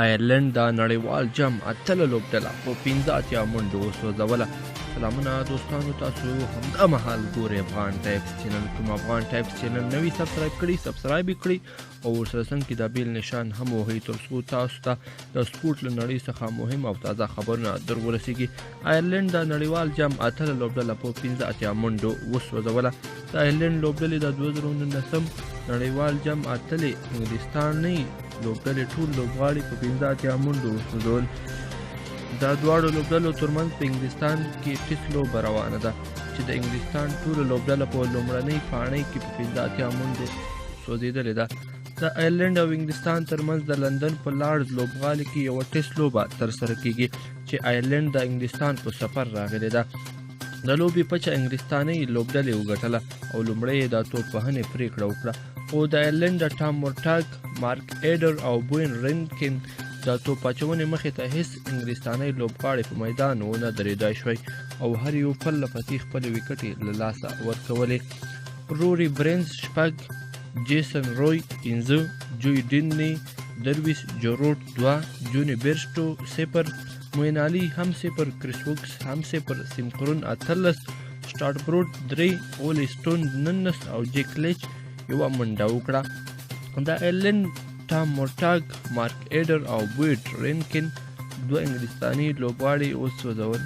آیرلنډ د نړیوال جام اتله لوبډله په 85 منډو وسوځوله. سلامونه دوستانو، تاسو همدا مهال ګورئ افغان ټایپس چینل. کوم افغان ټایپس چینل نوی subscribe کړئ، subscribe یې کړئ او ورسره څنګ کې د bell نشان هم وهئ، تر څو تاسو ته د سپورټ له نړۍ څخه مهم او تازه خبرونه در ورسیږي. آیرلنډ د نړیوال جام اتله لوبډله په 85 منډو وسوځوله. د آیرلنډ لوبډلې د 2019 نړیوال جام اتلې انګلستانۍ لوبډلې ټول لوبغاړي په 85 منډو وسوځول. د دواړو لوبډلو ترمنځ په انګلستان کې ټیسټ لوبه روانه ده، چې د انګلستان ټوله لوبډله په لومړنۍ پاڼۍ کې په 85 منډو سوځېدلې ده. د آیرلنډ او انګلستان ترمنځ د لندن په لارډز لوبغالي کې یوه ټیسټ لوبه ترسره کیږي، چې آیرلنډ د انګلستان په سفر راغلې ده. د لوبې پچه انګلستانۍ لوبډلې وګټله او لومړی یې د توپ وهنې پرېکړه وکړه، خو د آیرلنډ د ټام مورټاګ، مارک ایډر او بوین رینکن د توپ اچونې مخې ته هیڅ انګلستانۍ لوبغاړی په میدان ونه درېدای شوی او هر یو پرله پسې خپلې ویکټې له لاسه ورکولې. روري برنز 6، جیسن روی 5، جوی ډینني 23، جوروټ 2، جوني بیرسټو 0، معین علي هم 0، کریس وکس هم 0، سیمقرون 18، سټارټ بروډ 3، اولي سټون 19 او جیک لیچ یوه منډه وکړه. د آیرلنډ ټام مورټاګ، مارک ایډر او بویډ رینکن دوه انګلستاني لوبغاړي وسوځول.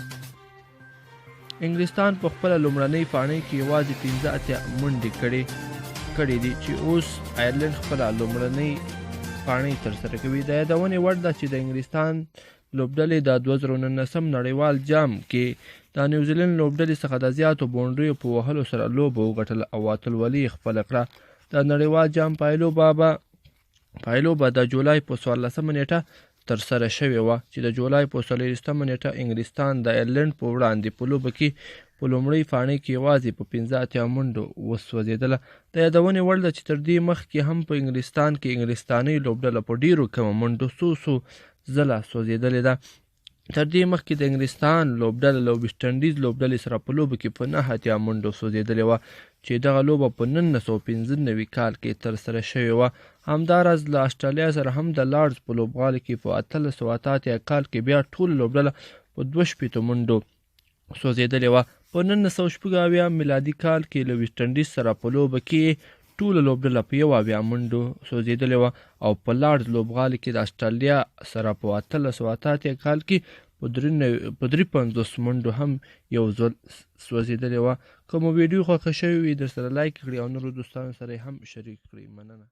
انګلستان په خپله لومړنۍ پاڼۍ کې یوازې 85 منډې کړې دي، چې اوس آیرلنډ خپله لومړنۍ پاڼۍ ترسره کوي. د یادونې وړ ده چې د انګلستان لوبډلې د 2019 نړیوال جام کې د نیوزیلنډ لوبډلې څخه د زیاتو بونډریو په وهلو سره لوبه وګټله او اتلولي یې خپله کړه. د نړیوال جام پایلوبه د جولای په 14 نیټه ترسره شوې وه، چې د جولای په 24 نیټه انګلستان د آیرلنډ په وړاندې په لوبه کې په لومړۍ پاڼۍ کې یوازې په 85 منډو وسوځېدله. د یادونې وړ ده چې تر دې مخکې هم په انګلستان کې انګلستانۍ لوبډله په ډېرو کمو منډو څو څو ځله سوځېدلې ده. تر دې مخکې د انګلستان لوبډله له ویسټ انډیز لوبډلې سره په لوبه کې په 89 منډو سوځېدلې وه، چې دغه لوبه په 1995 کال کې ترسره شوې وه. همداراز له اسټرالیا سره هم د لارډز په لوبغالي کې په 1888 کال کې بیا ټوله لوبډله په 62 منډو سوځېدلې وه. په 1976 میلادي کال کې له ویسټ انډیز سره په لوبه کې ټوله لوبډله په 71 منډو سوځېدلې وه او په لارډز لوبغالي کې د اسټرالیا سره په 1888 کال کې په 53 منډو هم یو ځل سوځېدلې وه. که مو ویډیو خوښه شوې وي، درسره like کړئ او نورو دوستانو سره یې هم شریک کړئ. مننه.